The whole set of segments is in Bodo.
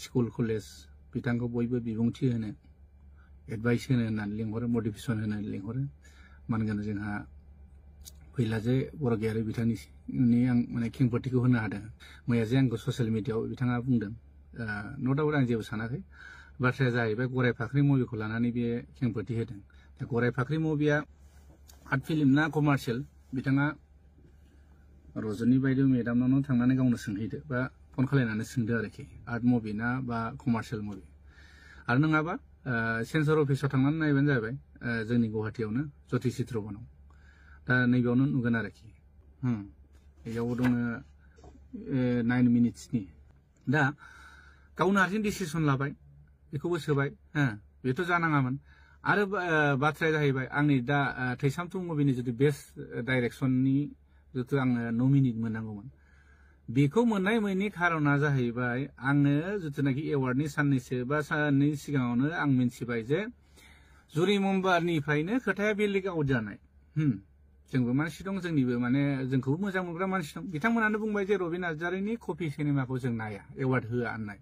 स्कुल कलेज बिथांखौ बयबो बिबुंथि होनो एडभाइस होनो होननानै लिंहरो मटिभेसन होनो लिंहरो मानोना जोंहा फैलाजे बरगयारि बिथांनि आं माने खेंफोरथिखौ होनो हादों मैया जे आंखौ ससियेल मिडियाआव बिथाङा बुंदों नो डाउट आं जेबो सानाखै बाथ्राया जाहैबाय गराय फाख्रि मुभिखौ लानानै बे खेंफोरथि होदों दा गराय फाख्रि मुभिया आर्ट फिल्म ना कमार्शियेल बिथाङा रजनी बायदि मेडामनाव थांनानै गावनो सोंहैदो बा फन खालायनानै सोंदो आरोखि आर्ट मुभि ना बा कमार्शियेल मुभि आरो नङाबा सेन्सर अफिसाव थांनानै नायबानो जाबाय जोंनि गुवाहाटीयावनो ज्योति चित्र बनाव दा नैबेयावनो नुगोन आरोखि बेयाव दङ 9 मिनिट्सनि दा गावनो हारसिं डिसिसन लाबाय बेखौबो सोबाय बेथ' जानाङामोन आरो बाथ्राया जाहैबाय आंनि दा थैसामथु मुभिनि जुदि बेस्ट डाइरेक्सननि जितु आङो नमिनेट मोननांगौमोन बेखौ मोननाय मोननि खारना जाहैबाय आङो जितुनाखि एवार्डनि साननैसो बा साननै सिगाङावनो आं मिन्थिबाय जे जुरि मेम्बारनिफ्रायनो खोथाया बे लिक आउट जानाय जोंबो मानसि दं जोंनिबो माने जोंखौबो मोजां मोनग्रा मानसि दं बिथांमोनानो बुंबाय जे रबि नार्जारिनि कपि सिनेमाखौ जों नाया एवार्ड होआ होननाय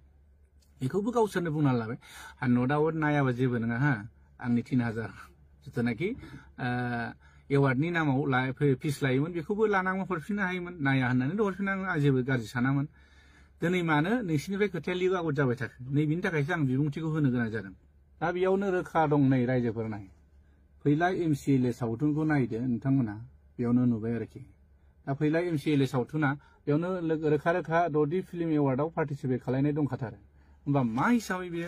बेखौबो गावसोरनो बुंना लाबाय आरो नो डाउट नायाबा जेबो नङा आंनि 3000 जितुनाखि एवार्डनि नामाव फिस लायोमोन बेखौबो लानांगौ हरफिननो हायोमोन नाया होननानै हरफिननांगौ आं जेबो गाज्रि सानामोन दिनै मानो नोंसिनिफ्राय खोथाया लिक आउट जाबाय थाखो नैबेनि थाखायसो आं बिबुंथिखौ होनो गोनां जादों दा बेयावनो रोखा दं नै रायजोफोर नाय फैला एमसिएलए सावथुनखौ नायदो नोंथांमोना बेयावनो नुबाय आरोखि दा फैला एमसिएलए सावथुना बेयावनो रोखा रोखा द'दि फिल्म एवार्डआव पार्टिसिपेट खालायनाय दंखाथारो होमबा मा हिसाबै बे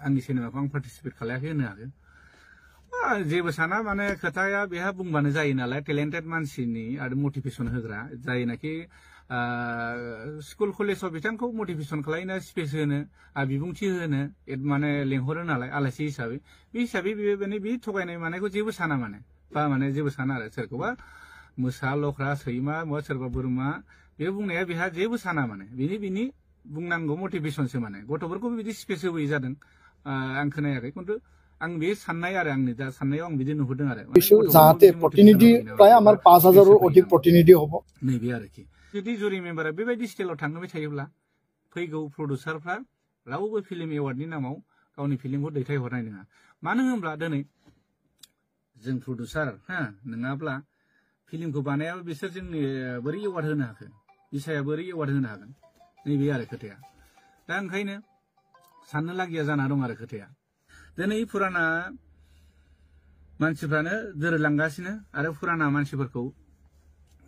आंनि सिनेमाखौ आं पार्टिसिपेट खालायाखै होनो हागोन जेबो साना माने खोथाया बेहा बुंबानो जायो नालाय टेलेन्टेड मानसिनि आरो मटिभेसन होग्रा जायनाखि स्कुल कलेजाव बिथांखौ मटिभेसन खालायनो स्पेस होनो बिबुंथि होनो माने लेंहरो नालाय आलासि हिसाबै बे हिसाबै बे थगायनाय मानायखौ जेबो साना माने बा माने जेबो साना आरो सोरखौबा मोसा लख्रा सैमा बा सोरबा बोरमा बे बुंनाया बेहा जेबो साना माने बिनि बुंनांगौ मटिभेसनसो माने गथ'फोरखौबो बिदि स्पेस होबोयै जादों आं खोनायाखै खिन्थु आं बे साननाय आरो आंनि दा साननायाव आं बिदि नुहुरदों आरो जाहाथे प्रतिनिधि प्राय आमार 5000 अधिक प्रतिनिधि हबो नैबे आरोखि जुदि जुरि मेम्बारा बेबायदि स्टाइलाव थांबाय थायोब्ला फैगौ प्रडिउसारफ्रा रावबो फिल्म एवार्डनि नामाव गावनि फिल्मखौ दैथायहरनाय नङा मानो होनब्ला दिनै जों प्रडिउसार नङाब्ला फिल्मखौ बानायाबा बिसोर जोंनि बोरै एवार्ड होनो हाखो बिसाया बोरै एवार्ड होनो हागोन नैबे आरो खोथाया दा ओंखायनो साननो लागिया जाना दं आरो खोथाया दिनै फुराना मानसिफ्रानो दोरोदलांगासिनो आरो फुराना मानसिफोरखौ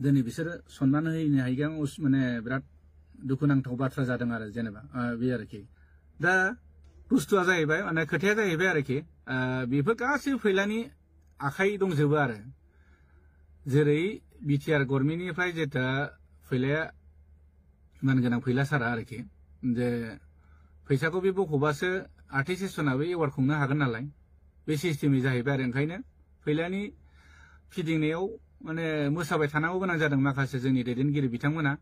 दिनै बिसोरो सनमान होनो हायैया माने बिराद दुखुनांथाव बाथ्रा जादों आरो जेनेबा बे आरोखि दा बुस्थुआ जाहैबाय माने खोथाया जाहैबाय आरोखि बेफोर गासैबो फैलानि आखाइ दंजोबो आरो जेरै बिटिआर गभर्नमेन्टनिफ्राय जेथा फैलाया मानगोनां फैला सारा आरोखि जे फैसाखौ बे बख'बासो आर्टिस्ट सेसनाबो एवार्ड खुंनो हागोन नालाय बे सिस्टेमै जाहैबाय आरो ओंखायनो फैलानि फिदिंनायाव माने मोसाबाय थानांगौ गोनां जादों माखासे जोंनि दैदेनगिरि बिथांमोना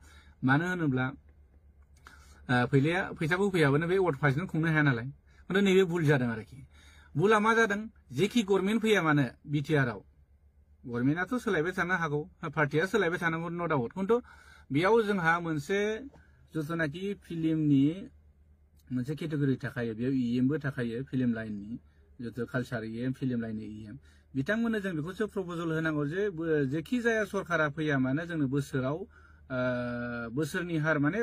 मानो होनोब्ला फैलाया फैसाखौ फैयाबानो बे एवार्ड फांसन खुंनो हाया नालाय खिन्थु नैबे भुल जादों आरोखि भुला मा जादों जेखि गभर्नमेन्ट फैया मानो बिटिआरआव गभर्नमेन्टआथ' सोलायबाय थानो हागौ पार्टिया सोलायबाय थानांगौ नो डाउट खिन्थु बेयाव जोंहा मोनसे जिथुनाखि फिल्मनि मोनसे केटेगरि थाखायो बेयाव इएमबो थाखायो फिल्म लाइननि जितु कालचार इएम फिल्म लाइननि इएम बिथांमोननो जों बेखौसो प्रप'जल होनांगौ जे जेखि जाया सरकारा फैया मानो जोंनो बोसोराव बोसोरनि हार माने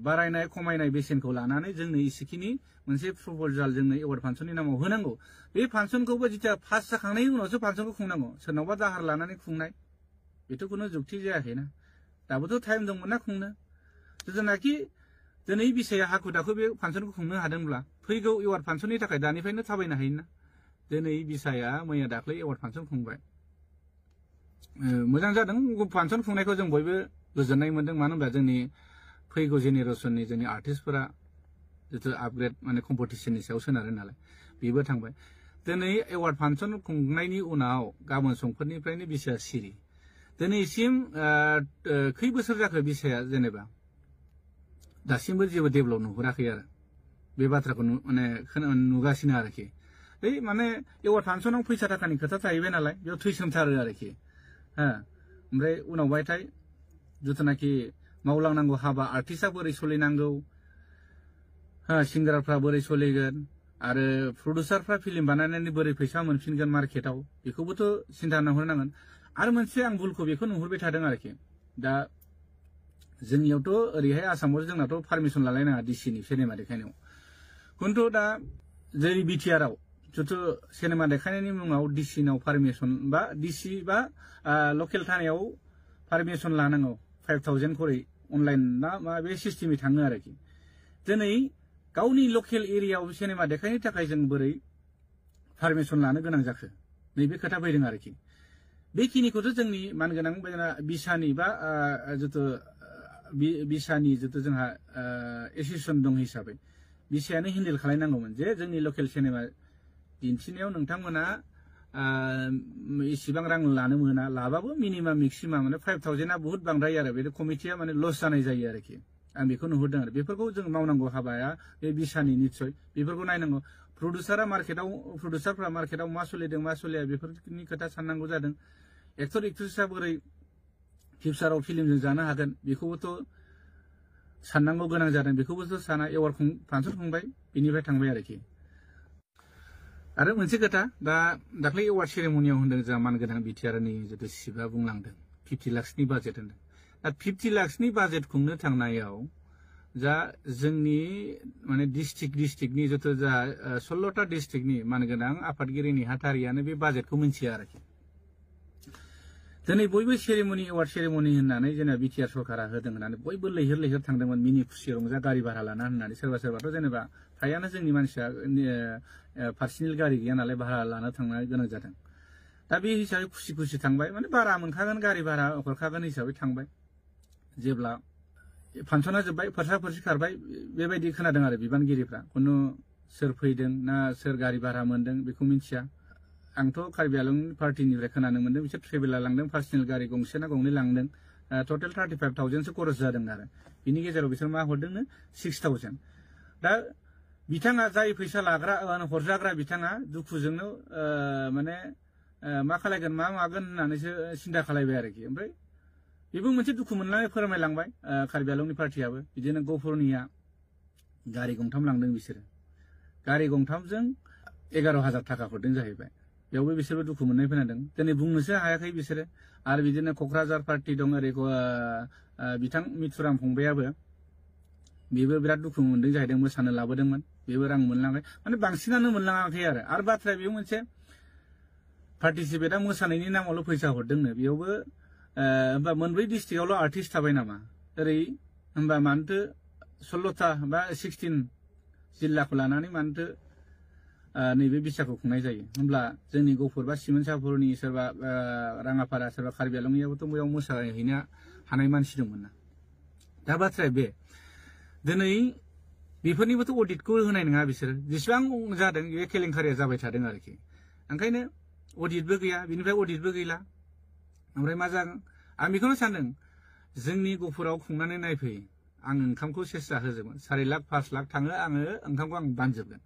बारायनाय खमायनाय बेसेनखौ लानानै जोंनो इसेखिनि मोनसे प्रप'जाल जोंनो एवार्ड फांसननि नामाव होनांगौ बे फांसनखौबो जिथिया पास जाखांनायनि उनावसो फांसनखौ खुंनांगौ सोरनावबा दाहार लानानै खुंनाय बेथ' खुनु जुक्ति जायाखैना दाबोथ' टाइम दंमोन ना खुंनो जेनाखि दिनै बिसाया हाखु दाखु बे फांसनखौ खुंनो हादोंब्ला फैगौ एवार्ड फांसननि थाखाय दानिफ्रायनो थाबायनो हायोना दिनै बिसाया मैया दाख्लै एवार्ड फांसन खुंबाय मोजां जादों फांसन खुंनायखौ जों बयबो गोजोननाय मोनदों मानो होनबा जोंनि फैगौ जेनेरेसननि जोंनि आर्टिस्टफोरा जितु आपग्रेड माने कम्पिटिसननि सायाव सोनारो नालाय बेबो थांबाय दिनै एवार्ड फांसन खुंनायनि उनाव गाबोन समफोरनिफ्रायनो बिसाया सिरि दिनैसिम खै बोसोर जाखो बिसाया जेनेबा दासिमबो जेबो डेभेलप नुहुराखै आरो बे बाथ्राखौ माने नुगासिनो आरोखि बै माने एवार्ड फांसनाव फैसा थाखानि खोथा थाहैबाय नालाय बेयाव थैसोमथारो आरोखि ओमफ्राय उनावहायथाय जिथुनाखि मावलांनांगौ हाबा आर्टिस्टआ बोरै सोलिनांगौ सिंगारफ्रा बोरै सोलिगोन आरो प्रडिउसारफ्रा फिल्म बानायनानै बोरै फैसा मोनफिनगोन मार्केटाव बेखौबोथ' सिन्था नुहुरनांगोन आरो मोनसे आं भुलखौ बेखौ नुहुरबाय थादों आरोखि दा जोंनियावथ' ओरैहाय आसामाव जोंनाथ' पारमिसन लालायनाङा डिसिनि सिनेमा देखायनायाव खिन्थु दा जेरै बिटिआरआव जिथु सिनेमा देखायनायनि मुङाव डिसिनाव पारमिसन बा डिसि बा लकेल थानायाव पारमिसन लानांगौ 5000 खरै अनलाइन ना मा बे सिस्टेमै थाङो आरोखि दिनै गावनि लकेल एरियायाव सिनेमा देखायनो थाखाय जों बोरै पारमिसन लानो गोनां जाखो नैबे खोथा फैदों आरोखि बेखिनिखौथ' जोंनि मानगोनां बिसानि बा जिथु बिसानि जिथु जोंहा एसोसिएसन दं हिसाबै बिसायानो हेन्डेल खालामनांगौमोन जे जोंनि लकेल सिनेमा दिन्थिनायाव नोंथांमोना इसिबां रां लानो मोना लाबाबो मिनिमाम मेक्सिमाम माने 5000 आ बहुत बांद्राय आरो बे कमिटिया माने लस जानाय जायो आरोखि आं बेखौ नुहुरदों आरो बेफोरखौ जों मावनांगौ हाबाया बे बिसानि निस्सय बेफोरखौ नायनांगौ प्रडिउसारफ्रा मार्केटाव मा सोलिदों मा सोलिया बेफोरनि खोथा साननांगौ जादों एक्टर एक्ट्रेसआ बोरै फिउचाराव फिल्मजों जानो हागोन बेखौबोथ' साननांगौ गोनां जादों बेखौबोथ' साना एवार्ड फांसन खुंबाय बेनिफ्राय थांबाय आरोखि आरो मोनसे खोथा दाख्लै एवार्ड सेरेमनियाव होनदों जोंहा मानगोनां बिटिआरनि जिथु सिबा बुंलांदों 50 लाखसनि बाजेट होनदों दा 50 लाखसनि बाजेट खुंनो थांनायाव जा जोंनि माने डिस्ट्रिक्टनि जिथु जा 16टा डिस्ट्रिक्टनि मानगोनां आफादगिरिनि हाथारियानो बे बाजेटखौ मिन्थिया आरोखि दिनै बयबो सेरेमनि एवार्ड सेरेमनि होननानै जेनेबा बिटिआर सरकारा होदों होननानै बयबो लैहोर लैहोर थांदोंमोन मिनि खुसि रंजा गारि भारा लाना होननानै सोरबाथ' जेनेबा फ्रायानो जोंनि मानसिया पार्सनेल गारि गैया नालाय भारा लाना थांनो गोनां जादों दा बे हिसाबै खुसि थांबाय माने भारा मोनखागोन गारि भारा हरखागोन हिसाबै थांबाय जेब्ला फांसना जोब्बाय फोरसा खारबाय बेबायदि खोनादों आरो बिबानगिरिफ्रा खुनु सोर फैदों ना सोर गारि भारा मोनदों बेखौ मिन्थिया आंथ' कार्बि आंलं पार्टिनिफ्राय खोनानो मोनदों बिसोर ट्रेभेलार लांदों पार्सनेल गारि गंसे ना गंनै लांदों टटेल 35,000सो खरस जादों आरो बिनि गेजेराव बिसोर मा हरदोंनो 6,000 दा बिथाङा जाय फैसा लाग्रा हरजाग्रा बिथाङा दुखुजोंनो माने मा खालायगोन मा मागोन होननानैसो सिन्था खालायबाय आरोखि ओमफ्राय बेबो मोनसे दुखु मोननानै फोरमायलांबाय कार्बि आंलंनि पार्टियाबो बिदिनो गफुरनिया गारि गंथाम लांदों बिसोरो गारि गंथामजों 11,000 थाखा हरदों जाहैबाय बेयावबो बिसोरबो दुखु मोननाय खोनादों दिनै बुंनोसो हायाखै बिसोरो आरो बिदिनो क'क्राझार पार्टि दं ओरै बिथां मिथुराम फंबायाबो बेबो बिराद दुखु मोनदों जाहैदों मोसानो लाबोदोंमोन बेबो रां मोनलांबाय माने बांसिनानो मोनलाङाखै आरो बाथ्राया बेयाव मोनसे पार्टिसिपेटआ मोसानायनि नामावल' फैसा हरदोंनो बेयावबो होमबा मोनब्रै डिस्ट्रिक्टआवल' आर्टिस्ट थाबाय नामा ओरै होमबा मानोथो 16टा बा 16 जिल्लाखौ लानानै मानोथो नैबे बिसाखौ खुंनाय जायो होमब्ला जोंनि गफुर बा सिमोनसापुरनि सोरबा राङापारा सोरबा कार्बि आंलंनियाबोथ' बेयाव मोसाहैनो हानाय मानसि दंमोन ना दा बाथ्राया बे दिनै बेफोरनिबोथ' अडिटखौ होनाय नङा बिसोरो जेसेबां जादों बे केलेंकारिया जाबाय थादों आरोखि ओंखायनो अडिटबो गैया बिनिफ्राय अडिटबो गैला ओमफ्राय मा जागोन आं बेखौनो सानदों जोंनि गफुराव खुंनानै नायफै आं ओंखामखौ सेस्ता होजोबगोन 4 लाख 5 लाख थाङो आङो ओंखामखौ आं बानजोबगोन